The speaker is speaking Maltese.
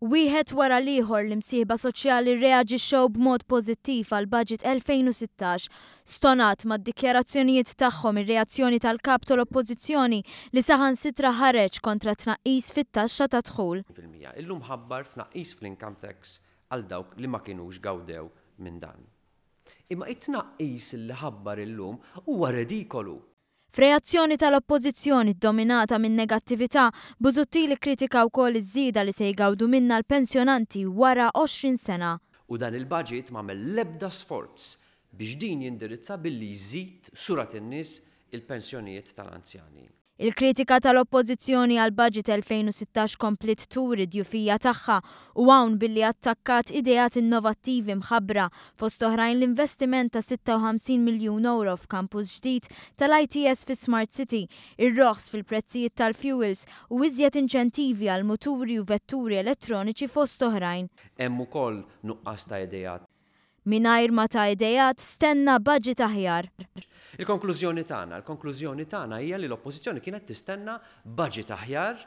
Wieħed wara l-ieħor l-imsieħba soċjali rreaġixxew b'mod pożittiv għall-Budget 2016. Stonat mad-dikjarazzjonijiet tagħhom ir-reazzjoni tal-Kap tal-Oppożizzjoni li saħansitra ħareġ kontra tnaqqis fit-taxxa tad-dħul. Fil-mija. Illum ħabbar tnaqqis fl-income tax għal dawk li ma kinux gawdew minn dan. Imma it-tnaqqis li ħabbar illum huwa redikolu. F'reazzjoni tal-Oppożizzjoni ddominata min-negattività, Busuttil ikkritika wkoll iż-żieda li se jgawdu minnha l-pensjonanti wara 20 sena. U dan il-budget m'għamel l-ebda sforz biex din jindirizza billi jżid surat in-nies il-pensjonijiet tal-anzjani. Il-kritika tal-Oppożizzjoni għall-Budget 2016 kompliet turi d-djufija tagħha u hawn billi attakkat ideat innovattivi mħabbra, fost oħrajn l-investiment ta' 56 miljun ewro f'kampus ġdid tal-ITS fi Smart City, ir-roħs fil-prezzijiet tal-fuels u iżjed inċentivi għal muturi u vetturi elettroniċi fost oħrajn. Hemm ukoll nuqqas ta' ideat. Mingħajr ma ta ideat, stenna budget aħjar. Il-konklużjoni tagħna, il-konklużjoni tagħna hija li l-Oppożizzjoni kienet tistenna budget aħjar.